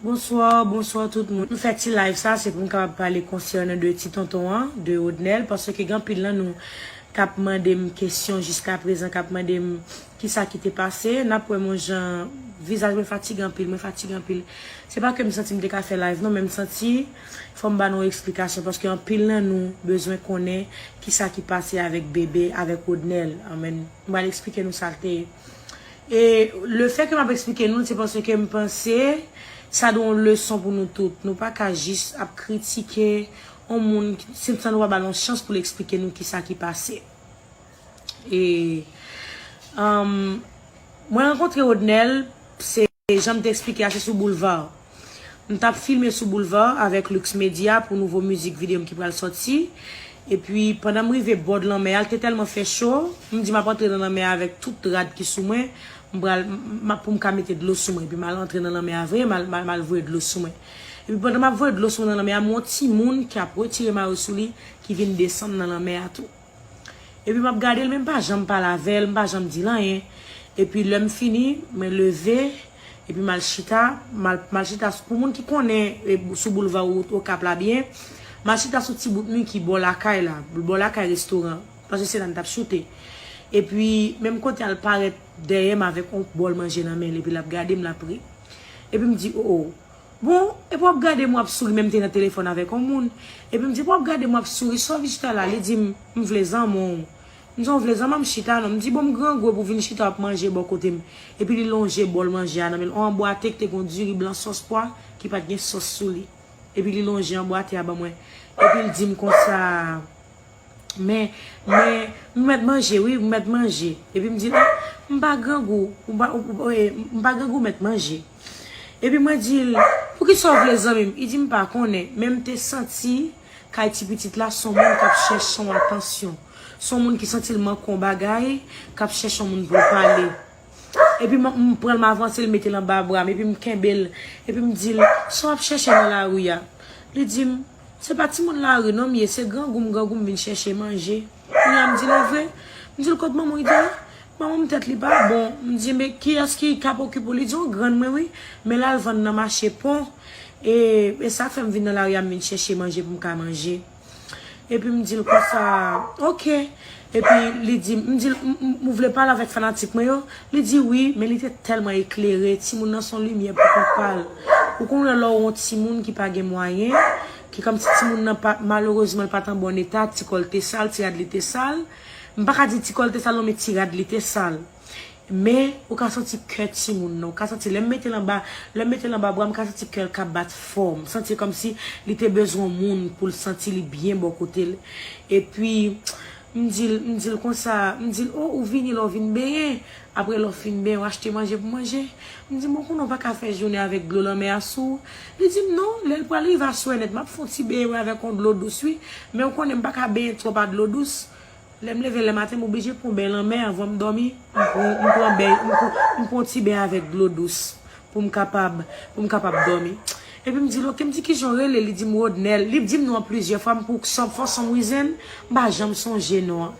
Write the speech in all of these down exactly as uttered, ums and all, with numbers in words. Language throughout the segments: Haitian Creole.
Bonswa, bonswa tout moun. M fè ti live sa, se pou m kapab pale konsènan de ti tonton an, de Rodnel, paske gen anpil nan nou k ap mande m kesyon jiska prezan, k ap mande m kisa ki te pase. N ap wè m yon jan, vizaj mwen fatige anpil, mwen fatige anpil. Se pa ke m santi m te ka fè live non, men m santi fò m ba nou eksplikasyon, paske anpil nan nou bezwen konnen kisa ki pase avèk bebe, avèk Rodnel. Anmèn. M pral eksplike nou sa l te ye. E lefètke m ap eksplike nou, se paske m panse sa dwe yon leson pou nou tout. Nou pa ka jis ap kritike yon moun ki- san nou pa ba l yon chans pou l eksplike nou kisa ki pase. E um, mwen rankontre Rodnel, se jan m te eksplike a, se sou boulva. M t ap filme sou boulva avèk Lux Media pou nouvo mizik videyo m ki pral sòti. Epi pandan m rive bòd lanmè a, l te tèlman fè cho, m di m ap antre nan lanmè a avèk tout rad ki sou mwen, m pral m ap pou m ka mete dlo sou mwen. Epi m al antre nan lanmè a vre, m al m al- m al voye dlo sou mwen. Epi pandan m ap voye dlo sou mwen nan lanmè a, m wè yon timoun ki ap retire mayo sou li, ki vin desann nan lanmè a tou. Epi m ap gade l, men m pa janm pale avè l, m pa janm di l anyen. Epi lè m fini, mwen leve, epi m al chita, m al, m al chita sou- pou moun ki konnen e, sou boulva Okap la byen, m al chita sou ti bout mi ki bò lakay la, bò lakay restoran, paske se la n t ap choute. Epi menm kote a l parèt dèyè m avèk yon bòl manje nan men l, epi l ap gade m, l ap ri. Epi m di, o, o, bon, epi w ap gade m, w ap souri, men m te nan telefòn avèk yon moun. Epi m di, epi w ap gade m, w ap souri, sa w vin chita la? Li di m, m vle zanmi w. M di, w vle zanmi m chita non. M di, bon, m grangou pou vin chita, w ap manje bò kote m. Epi li lonje bòl manje a nan men l. Yon anbwate ki te gen yon diri blan sòs pwa ki pa t gen sòs sou li. Epi li lonje anbwate a ban mwen. Epi l di m konsa, men, men, m mèt manje, wi, m mèt manje. Epi m di l, m pa grangou, m pa, m pa grangou, mèt manje. Epi mwen di l, poukisa w vle zanmi m? Li di m pa konnen, men m te santi kay ti pitit la, se yon moun k ap chèche yon atansyon. Se yon moun ki santi l manke yon bagay, k ap chèche yon moun pou l pale. Epi m, m pran l, m avanse l, mete l anba bra m, epi m kenbe l, epi m di l, sa w ap chèche nan lari a? Li di m, se pa timoun lari non m ye, se grangou m, grangou m vin chèche manje. Kounye a m di l, ou vre? M di l, kot manman w? Li di, manman m tèt li pa bon. M di, men kiyès ki k ap okipe w? Li di, yon grann mwen wi, men l al vann nan mache pon. E, e sa k fè m vin nan lari a, m vin chèche manje pou m ka manje. Epi m di l konsa, oke. Epi li di, m di l, m, m, ou vle pale avèk fanatik mwen yo? Li di wi, men li te tèlman eklere, timoun nan se yon limyè pou kont pa l. Ou konn wè lè w yon timoun ki pa gen mwayen, ki kòmsi timoun nan pa, malerezman, l pa t an bòn eta, ti kò l te sal, ti rad li te sal. M pa ka di ti kò l te sal non, men ti rad li te sal. Men, ou ka santi kè timoun nan. Ou ka santi, lè m mete l anba, lè m mete l anba bra m, m ka santi kè l ka bat fò. M santi kòmsi li te bezwen yon moun pou l santi li byen bò kote l. Epi, m di l, m di l konsa, m di l, o, ou vini la, ou vin benyen. Apre lè w fin benyen, w achte manje pou manje. M di, bon, konnen w pa ka fè jounen avèk dlo lanmè a sou ou. Li di m, non, lè l pral rive aswè nèt, m ap fè yon ti benyen wi avèk yon dlo dous wi. Men ou konnen m pa ka benyen twòp a dlo dous. Lè m leve lè maten, m oblije pran beny lanmè anvan m dòmi. M pran, m pran beny, m pran, m pran ti beny avèk dlo dous pou m kapab, pou m kapab dòmi. Epi m di l, oke, m di, kijan w rele? Li di m, Rodnel. Li di m non an plizyè fwa, m pou, for some reason, m pa janm sonje non an.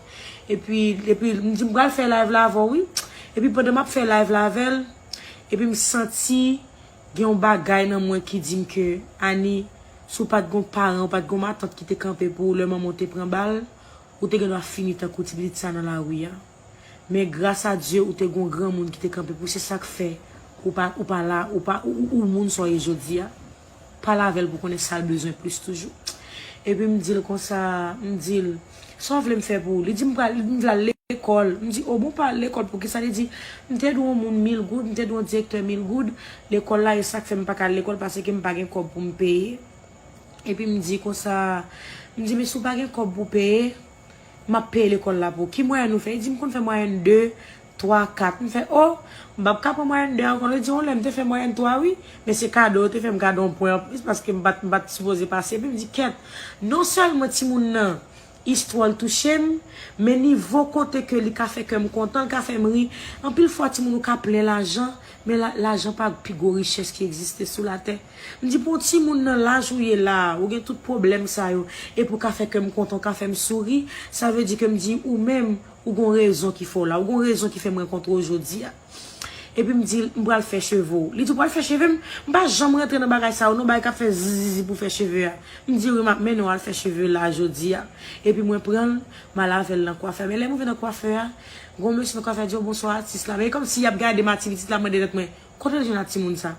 Epi, epi m di, m pral fè live la avè w wi. Epi pandan m ap fè live la avè l, epi m santi gen yon bagay nan mwen ki di m ke, Ani, si w pa t gen yon paran, w pa t gen yon matant ki te kanpe pou ou lè manman w te pran bal, ou te gendwa fini tankou ti pitit sa nan lari a. Men gras a Dye, ou te gen yon granmoun ki te kanpe pou ou, se sa k fè ou pa, ou pa la, ou pa, ou, ou, ou moun sa w ye jodi a. Pale avè l pou konnen sa l bezwen plis toujou. Epi m di l konsa, m di l, sa w vle m fè pou ou? Li di m pral, m vle al lekòl. M di, o bon, pa al lekòl poukisa? Li di, m te dwe yon moun mil goud, m te dwe yon direktè mil goud lekòl la, e sa k fè m pa ka al lekòl, paske m pa gen kòb pou m peye. Epi m di konsa, m di, men si w pa gen kòb pou peye, m ap peye lekòl la pou ou. Ki mwayèn ou fè? Li di m konn fè mwayèn de, twa, kat. M fè, o, m p ap ka pran mwayèn de ankò. Li di, yon lè m te fè mwayèn twa wi, men se kado yo te fè m, kado yon pwen anplis, paske m pa t, m pa t sipoze pase. Epi m di, kèt, non sèlman timoun nan, istwa l touche m, men nivo kote ke li ka fè kè m kontan, l ka fè m ri. Anpil fwa, timoun, ou ka plen lajan, men la, lajan pa pi gwo richès ki egziste sou latè. M di, pou yon timoun nan laj ou ye la a, ou gen tout pwoblèm sa yo, epi w ka fè kè m kontan, w ka fè m souri, sa vle di ke m di, ou menm, ou gon rezon ki fè w la, ou gon rezon ki fè m rankontre w jodi a. Epi m di l, "M pral fè cheve w." Li di, "W pral fè cheve m?" M pa janm rantre nan bagay sa yo, non, bagay k ap fè zizizi pou fè cheve a. M di, "Wi, m ap mennen w al fè cheve la jodi a." Epi mwen pran l, m al avè l nan kwafè. Men lè m rive nan kwafè a, gon mesye nan kwafè a di, "O, bonswa, atis la." Men e kòmsi y ap gade m, atis pitit la, mande tèt mwen, "Kote l jwenn ak timoun sa?"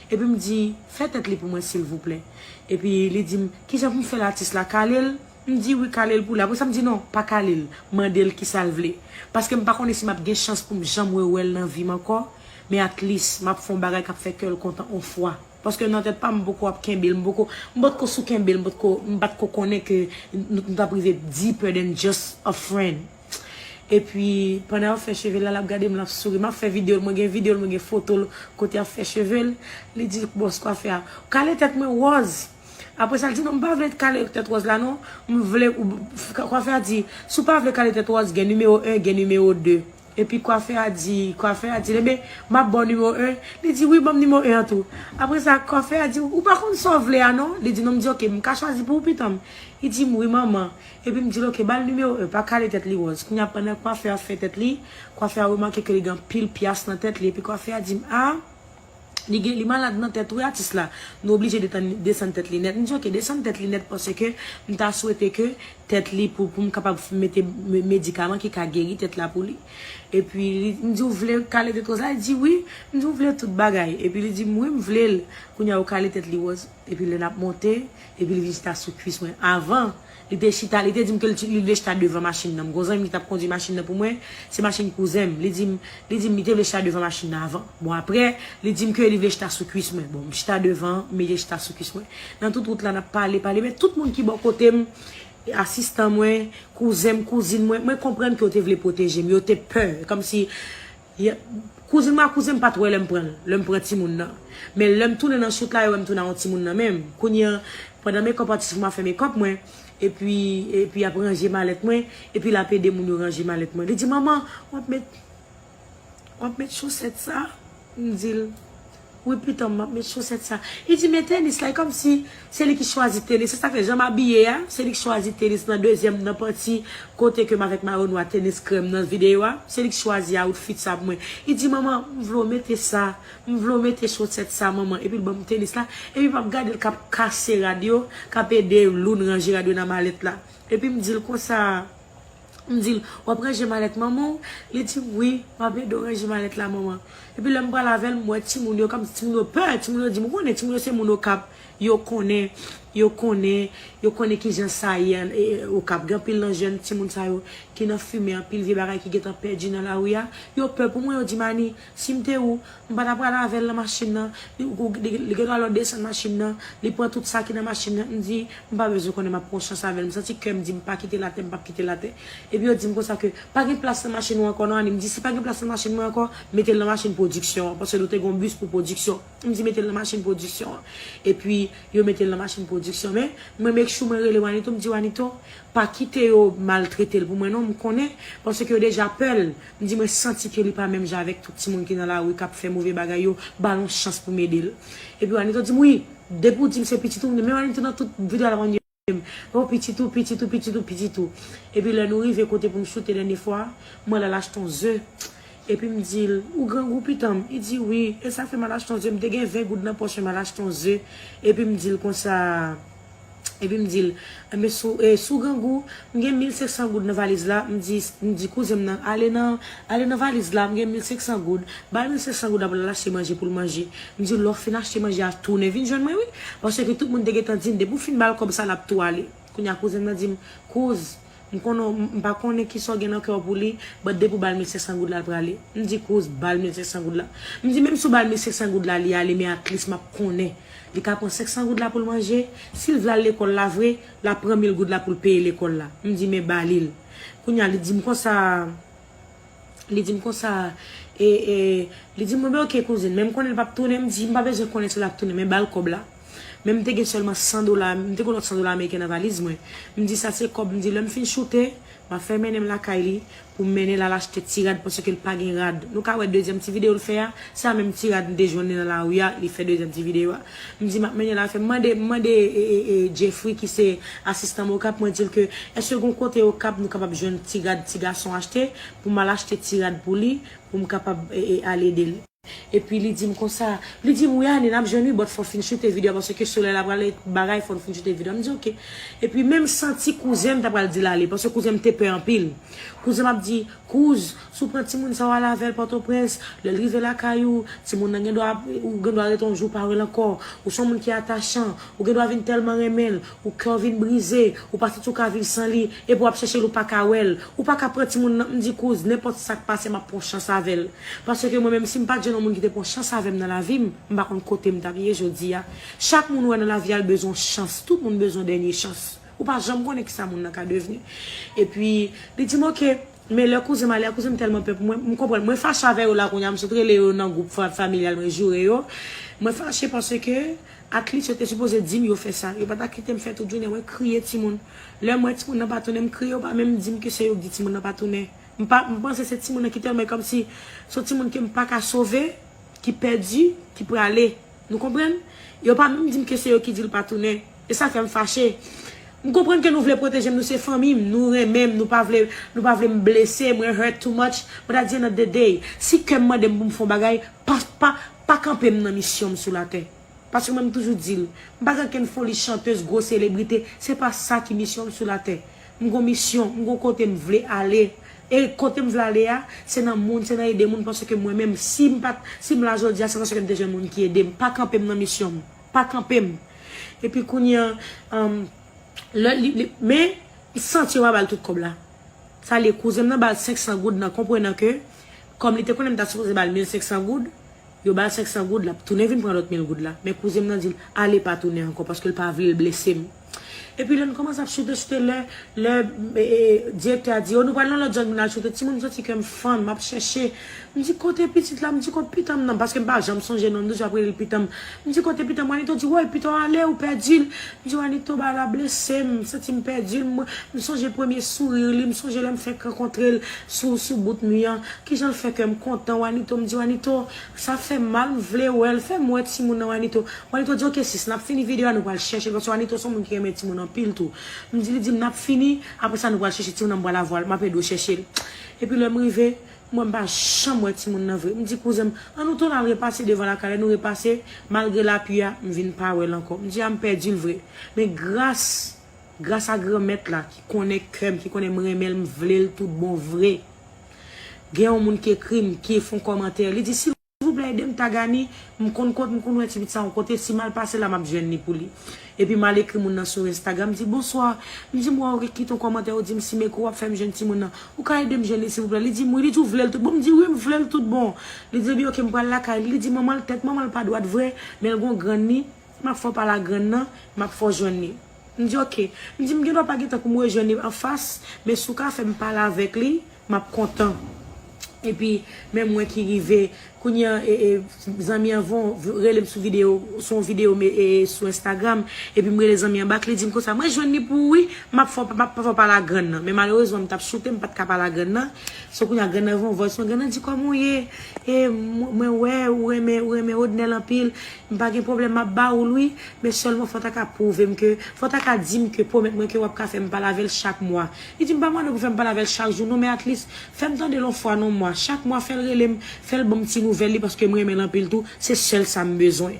Epi m di, "Fè tèt li pou mwen, silvouplè." Epi li di m, "Kijan pou m fè l, atis la? Kale l?" M di, "Wi, kale l pou li." Apre sa, m di, "Non, pa kale l. Mande l kisa l vle." Paske m pa konnen si m ap gen chans pou m janm rewè l nan vi m ankò. Men at least, m ap fè yon bagay k ap fè kè l kontan yon fwa. Paske nan tèt pa m, m poko ap kenbe l, m poko, m potko sou kenbe l, m potko, m pa t ko konnen ke nou, nou t ap rive deeper than just a friend. Epi, pandan y ap fè cheve l la, l ap gade m, l ap souri. M ap fè videyo l, mwen gen videyo l, mwen gen foto l, kote y ap fè cheve l. Li di bòs kwafè a, "Kale tèt mwen wòz." Apre sa, l di, "Non, m pa vle kale tèt wòz la, non. M vle," kwafè a di, "Si w pa vle kale tèt wòz, gen nimewo en, gen nimewo de." Epi kwafè a di, kwafè a di, "Ebyen, m ap ba w nimewo en." Li di, "Wi, ban m nimewo en an tou." Apre sa, kwafè a di, "Ou pa konn sa w vle a, non?" Li di, "Non." M di, "Oke, m ka chwazi pou ou, pitan m?" Li di m, "Wi, manman." Epi m di l, "Oke, ba l nimewo en, pa kale tèt li wòz." Kounye a, pandan kwafè a ap fè tèt li, kwafè a remake ke li gen anpil pyas nan tèt li. Epi kwafè a di m, "A, li gen, li malad nan tèt, wi, atis la. Nou oblije detann, desann tèt li nèt." M di, "Oke, desann tèt li nèt, paske m ta swete ke tèt li pou, pou m kapab mete me-, medikaman ki ka geri tèt la pou li." Epi li, m di, "Ou vle kale tèt wòz la?" Li di, "Wi." M di, "Ou vle tout bagay?" Epi li di m, "Wi, m vle l." Kounye a, yo kale tèt li wòz. Epi lè n ap monte, epi li vin chita sou kwis mwen. Avan, li te chita, li te di m ke li, li vle chita devan machin nan. M gon zanmi m ki t ap kondui machin nan pou mwen, se machin kouzen m. Li di m, li di m li te vle chita devan machin nan avan. Bon, apre, li di m ke li vle chita sou kwis mwen. Bon, m chita devan, m mete chita sou kwis mwen. Nan tout wout la, n ap pale, pale, men tout moun ki bò kote m, asistan mwen, kouzen m, kouzin mwen, mwen konprann ke yo te vle pwoteje m, yo te pè, kòmsi, kouzin mwen ak kouzen m pa t wè lè m pran, lè m pran timoun nan. Men lè m tounen nan chout la, yo wè m tounen ak yon timoun nan men m. Kounye a, pandan makeup artist mwen ap fè makeup mwen, epi, epi y ap ranje malèt mwen, epi l ap ede moun yo ranje malèt mwen. Li di, "Manman, w ap met, w ap met chosèt sa?" M di l, "Wi, pitan m, m ap met chosèt sa." Li di, "Men tenis la." E kòmsi se li ki chwazi tenis. Se sa k fè jan m abiye a, se li ki chwazi tenis nan dezyèm, nan pati kote ke m avèk mayo nwa, tenis krèm nan videyo a. Se li ki chwazi outfit sa pou mwen. Li di, "Manman, m vle w mete sa. M vle w mete chosèt sa, manman." Epi l ban m tenis la. Epi m ap gade l k ap kase rad yo, k ap ede Loun ranje rad yo nan malèt la. Epi m di l konsa, M di l, "W ap ranje malèt manman w?" Li di m, "Wi, m ap ede w ranje malèt la, manman." Epi lè m pral avè l, m wè timoun yo, kòm timoun yo pè, timoun yo di m, ou konnen, timoun yo se moun Okap, yo konnen, yo konnen, yo konnen kijan sa ye, e, e, Okap. Gen anpil nan jèn timoun sa yo ki nan fimen, anpil vye bagay ki gentan pèdi nan lari a. Yo pè pou mwen, yo di m, "Ani, si m te ou, m pa ta pral avè l nan machin nan." Li, li, li gen dwa lè w desann machin nan, li pran tout sa ki nan machin nan. M di, "M pa bezwen konnen, m ap pran chans avè l." M santi kè m di, "M pa kite l atè, m p ap kite l atè." Epi yo di m konsa ke, "Pa gen plas nan machin ou ankò non, Ani." M di, "Si pa gen plas nan machin mwen ankò, mete l nan machin pwodiksyon an, paske nou te gen yon bis pou pwodiksyon." M di, "Mete l nan machin pwodiksyon an." Epi yo mete l nan machin pwodiksyon. Men mwen make sure mwen rele Wanito, m di, "Wanito, pa kite yo maltrete l pou mwen non, m konnen, paske yo deja pè l." M di, "Mwen santi ke li pa menm jan avèk tout timoun ki nan lari k ap fè move bagay yo, ba l yon chans pou m ede l." Epi Wanito di m, "Wi, depi w di m se pitit ou, men Wanito nan tout videyo a l ap anniye m. O, pitit ou, pitit ou, pitit ou, pitit ou." Epi lè nou rive kote pou n choute dènye fwa, mwen al achte yon ze. Epi m di l, "Ou grangou pitan m?" Li di, "Wi." E sa fè m al achte yon ze. M te gen ven goud nan pòch mwen, m al achte yon ze. Epi m di l konsa, epi m di l, "Enben, si w, e, si w grangou, m gen mil senk san goud nan valiz la." M di, m di kouzen m nan, "Ale nan, ale nan valiz la, m gen mil senk san goud. Ba l mil senk san goud la pou l al achte manje pou l manje." M di, "Lè w fin achte manje a, tounen vin jwenn mwen, wi." Paske tout moun te gentan di m, "Depi w fin ba l kòb sa, l ap tou ale." Kounye a, kouzen m nan di m, "Kouz, m konnen, m pa konnen kisa w gen nan kè w pou li, but depi w ba l mil senk san goud la, l prale." M di, "Kouz, ba l mil senk san goud la." M di, "Menm si w ba l mil senk san goud la, li ale, men at least m ap konnen. Li ka pran senk san goud la pou l manje. Si l vle al lekòl la vre, l ap pran mil goud la pou l peye lekòl la." M di, "Men ba li l." Kounye a, li di m konsa, li di m konsa, e, e, li di m, "Bon, ben, oke, kouzin, men m konnen l p ap tounen." M di, "M pa bezwen konnen si l ap tounen, men ba l kòb la." Men m te gen sèlman san dola, m te gen lòt san dola ameriken nan valiz mwen. M di, "Sa se kòb," m di, "lè m fin choute, m ap fè mennen m lakay li pou m mennen l al achte ti rad, paske l pa gen rad." Nou ka wè dezyèm ti videyo l fè a, se a menm ti rad m te jwenn li nan lari a, li fè dezyèm ti videyo a. M di, "M ap mennen l al fè," m mande, m mande, e, e, e, Jeffrey ki se asistan m Okap, mwen di l ke, "Èske gon kote Okap nou kapab jwenn ti rad ti gason achte, pou m al achte ti rad pou li, pou m kapab, e, e, al ede l?" Epi li di m konsa, li di m, "Wi, Annie, n ap jwenn wi, but fò w fin choute videyo a, paske solèy la pral bagay, fò n fin choute videyo a." M di, "Oke." Epi menm santi kouzen m ta pral di l ale, paske kouzen m te pè anpil. Kouzen m ap di, "Kouz, si w pran timoun sa w al avè l Pòtoprens, lè l rive lakay ou, timoun nan gen dwa, ou gen dwa rete yon jou pa wè l ankò. Ou se yon moun ki atachan, ou gen dwa vin tèlman renmen l, ou kè w vin brize, ou pa santi w ka viv san li, epi w ap chèche l, ou pa ka wè l. Ou pa ka pran timoun nan." M di, "Kouz, nenpòt sa k pase, m ap pran chans avè l." Paske mwen menm, si m pa t jwenn yon moun ki te pran chans avè m nan lavi m, m pa konn kote m t ap ye jodi a. Chak moun ou wè nan lavi a, l bezwen chans. Tout moun bezwen dènye chans. Ou pa janm konnen kisa moun nan ka devni. Epi, li di m, "Oke." Men lè kouzen m ale a, kouzen m tèlman pè pou mwen, m konprann. Mwen fache avè yo la kounye a, m sot rele yo nan gwoup fa-, familyal, mwen joure yo. Mwen fache paske, at least, yo te sipoze di m yo fè sa. Yo pa ta kite m fè tout jounen, mwen kriye timoun. Lè m wè timoun nan pa tounen, m kriye, yo pa menm di m ke se yo k di timoun nan pa tounen. M pa, m panse se timoun nan ki tèlman kòmsi, se yon timoun ke m pa ka sove, ki pèdi, ki prale. Nou konprann? Yo pa menm di m ke se yo ki di l pa tounen. E sa fè m fache. M konprann ke nou vle pwoteje m, nou se fanmi m, nou renmen m, nou pa vle, nou pa vle m blese, mwen hurt too much. But at the end of the day, si kè m mande m pou m fè yon bagay, pa, pa, pa kanpe m nan misyon m sou latè. Paske mwen m toujou di l, m pa gen okenn foli chantèz, gwo selebrite, se pa sa ki misyon m sou latè. M gon misyon, m gon kote m vle ale. E kote m vle ale a, se nan moun, se nan ede moun, paske mwen menm, si m pa t, si m la jodi a, se paske m te jwenn moun ki ede m. Pa kanpe m nan misyon m. Pa kanpe m. Epi kounye a, um, lè li, li, men, m santi yo pa ba l tout kòb la. Sa li, kouzen m nan ba l senk san goud nan, konprenan ke, kòm li te konnen m ta sipoze ba l mil senk san goud, yo ba l senk san goud, l ap tounen vin pran lòt mil goud la. Men kouzen m nan di l, "Ale pa tounen ankò," paske l pa vle l blese m. Epi lè n kòmanse ap choute, choute, lè, lè, e, e, direktè a di, "O, nou pral nan lòt zòn, nou al choute." Timoun, m santi ke m fann, m ap chèche. M di, "Kote pitit la?" M di, "Kote pitan m nan?" Paske m pa janm sonje non l, m toujou ap rele l pitan m. M di, "Kote pitan m?" Wanito di, "Woy, pitan w ale, ou pèdi l." M di, "Wanito, bagay la blese m, m santi m pèdi l." M, m sonje premye souri li, m sonje lè m fèk rankontre l sou, sou bout mi an. Kijan l fè kè m kontan, Wanito. M di, "Wanito, sa fè m mal, m vle wè l, fè m wè timoun nan, Wanito." Wanito di, "Oke, sis, n ap fini videyo a, nou pral chèche l." Paske Wanito se yon moun ki renmen timoun anpil tou. M di, li di m, "N ap fini, apre sa, nou pral chèche timoun nan, m pral avwa l, m ap ede w chèche l." Epi lè m rive, mwen m pa janm wè timoun nan vre. M di kouzen m, "Ann nou tounen al repase devan lakay la." Nou repase, malgre lapli a, m vin pa wè l ankò. M di, "A, m pèdi l vre." Men gras, gras a Granmèt la, ki konnen kè m, ki konnen m renmen l, m vle l tout bon vre. Gen yon moun ki ekri m, ki fè yon kòmantè. Li di, "Silvouplè, ede m tag Annie. M konn kote, m konn wè ti pitit sa yon kote. Si m al pase la, m ap jwenn li pou li." Epi m al ekri moun nan sou Instagram, m di, "Bonswa." M di, "M wè w kite yon kòmantè, ou di m si m ekri w ap fè m jwenn timoun nan. Ou ka ede m jwenn li, silvouplè?" Li di m, "Wi." Li di, "Ou vle l tout bon?" M di, "Wi, m vle l tout bon." Li di, "Ebyen, oke, m pral lakay li." Li di, "Manman l, tèt manman l pa dwat vre, men l gon grann li. M ap fè w pale a grann nan, m ap fè w jwenn li." M di, "Oke." M di, "M gen dwa pa gen tan pou m rejwenn li anfas, men si w ka fè m pale avèk li, m ap kontan." Epi, men mwen ki rive, kounye a, e, e, zanmi an von, rele m sou videyo, sou yon videyo, me, e, sou Instagram, epi m rele zanmi an bak, li di m konsa, "Mwen jwenn li pou ou, wi, m ap fè, m ap fè w pale a grann nan." Men malerezman, m t ap choute, m pa t ka pale a grann nan. So, kounye a, grann nan voye yon voice, grann nan di, "Kòman w ye? E, mwen, mwen wè, ou renmen, ou renmen Odnel anpil. M pa gen pwoblèm, m ap ba ou l, wi. Men sèlman, fò w ta ka pwouve m ke, fò w ta ka di m ke, pwomèt mwen ke w ap ka fè m pale avè l chak mwa." Li di m, "M pa mande w pou fè m pale avè l chak jou, non, men at least, fè m tande l yon fwa nan mwa. Chak mwa, fè l rele m, fè l ban m ti nouvèl li, paske m renmen l anpil tou. Se sèl sa m bezwen."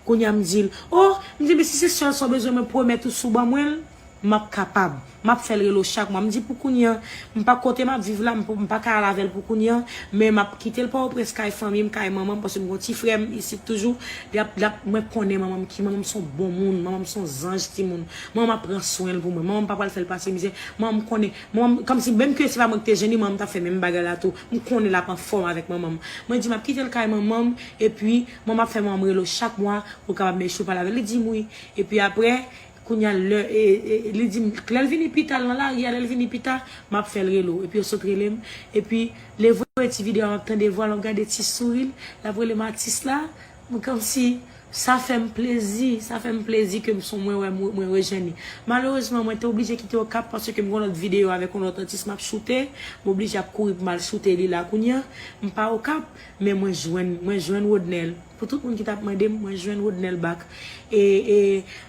Kounye a, m di l, "O," m di, "men si se sèl sa w bezwen, mwen pwomèt ou, si w ban mwen l, m ap kapab. M ap fè l rele w chak mwa." M di, "Pou kounye a, m pa kote m ap viv la, m, m pa ka al avè l pou kounye a, men m ap kite l Pòtoprens kay fanmi m, kay manman m, paske m gon ti frè m isit toujou. L ap, l ap, mwen konnen manman m ki, manman m se yon bon moun, manman m se yon zanj timoun. Manman m ap pran swen l pou mwen. Manman m pa pral fè l pase mizè. Manman m konnen, manman m, kòmsi menm ke se pa mwen ki te jwenn li, manman m t ap fè menm bagay la tou. M konnen l ap anfòm avèk manman m." Mwen di, "M ap kite l kay manman m, epi manman m ap fè manman m rele w chak mwa, pou w kapab make sure w pale avè l." Li di m, "Wi." Epi apre, kounye a, lè, e, e, li di m, lè l vini pita, l nan lari a, lè l vini pita, m ap fè l rele w. Epi yo sot rele m. Epi, lè voye ti videyo a, m ap tande vwa l, m ap gade ti souri l, l ap rele m atis la. M kòmsi, sa fè m plezi, sa fè m plezi ke m son mwen wè mwen, mwen rejwenn li. Malerezman, mwen te oblije kite Okap paske m gon lòt videyo avèk yon lòt atis m ap choute. M oblije ap kouri pou m al choute li la kounye a. M pa Okap, men mwen jwenn, mwen jwenn Rodnel. Pou tout moun ki t ap mande m, mwen jwenn Rodnel back. E, e,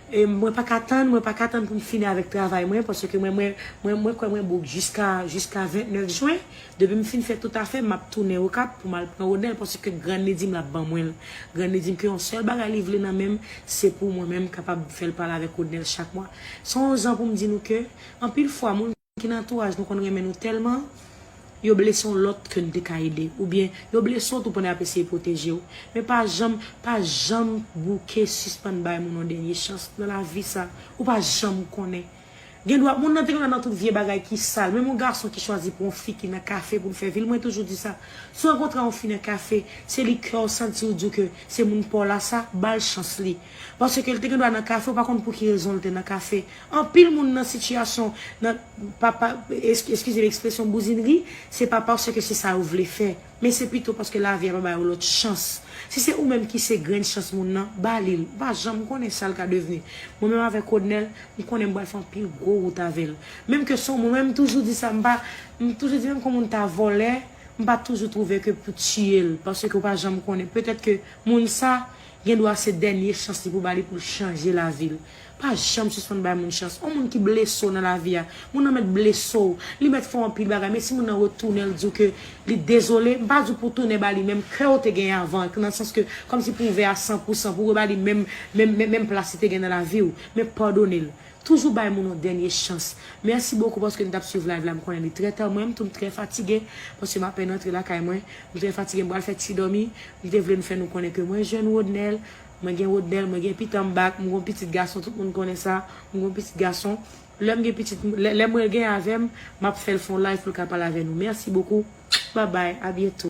e mwen pa ka tann, mwen pa ka tann pou m fini avèk travay mwen, paske mwen, mwen, mwen, mwen kwè mwen book jiska, jiska vennèf jen. Depi m fin fè tout afè m, m ap tounen Okap pou m al pran Rodnel, paske Grann li di m l ap ban mwen l. Grann li di m ke yon sèl bagay li vle nan men m, se pou mwen menm kapab fè l pale avèk Rodnel chak mwa. Se yon jan pou m di nou ke, anpil fwa, moun ki nan antouraj nou konn renmen nou tèlman, yo blese yon lòt ke n te ka ede. Oubyen, yo blese w tou pandan y ap eseye pwoteje w. Men pa janm, pa janm bouke sispann bay moun yon dènye chans nan lavi sa. Ou pa janm konnen. Gen dwa, moun nan te gen dwa nan tout vye bagay ki sal. Menm yon gason ki chwazi pou yon fi ki nan kafe pou l fè vi l, mwen toujou di sa. Si w rankontre yon fi nan kafe, se li kè w santi w di w ke se moun pa w la sa, ba l chans li. Paske l te gen dwa nan kafe, ou pa konn pou ki rezon l te nan kafe. Anpil moun nan sitiyasyon, nan, pa, pa, es-, eskize m ekspresyon bouzinri, se pa paske se sa yo vle fè, men se pito paske lavi a pa ba yo lòt chans. Si se ou menm ki se grenn chans moun nan, ba li l. Ou pa janm konnen sa l ka devni. Mwen menm avèk Rodnel, m konnen m pral fè anpil gwo wout avè l. Menm ke se yon moun, mwen m toujou di sa, m pa, m toujou di menm ke yon moun ta vòlè, m pa toujou twouve ke pou tiye l, paske ou pa janm konnen. Petèt ke moun sa, gen dwa se dènye chans li pou ba li pou l chanje lavi l. Pa janm sispann bay moun chans. Yon moun ki blese w nan lavi a, moun nan mèt blese w, li mèt fè w anpil bagay, men si moun nan retounen l di w ke li dezole, m pa di w pou w tounen ba li menm kè w te gen avan, nan sans ke kòmsi pou w ouvè a san pou san, pou w reba li menm, menm, menm, menm plas li te gen nan lavi w, men padone l. Toujou bay moun yon dènye chans. Mèsi bokou paske nou t ap swiv live la, m konnen li trè ta, mwen menm tou m trè fatige, paske m apèn rantre lakay mwen, m trè fatige, m pral fè ti dòmi, m te vle m fè nou konnen ke mwen jwenn Rodnel, mwen gen Rodnel, mwen gen pitan m back, m gon pitit gason, tout moun konnen sa, m gon pitit gason. Lè m gen pitit, lè, lè mwen gen avè m, m ap fè l fè yon live pou l ka pale avè nou. Mèsi bokou. Bye bye, a byento.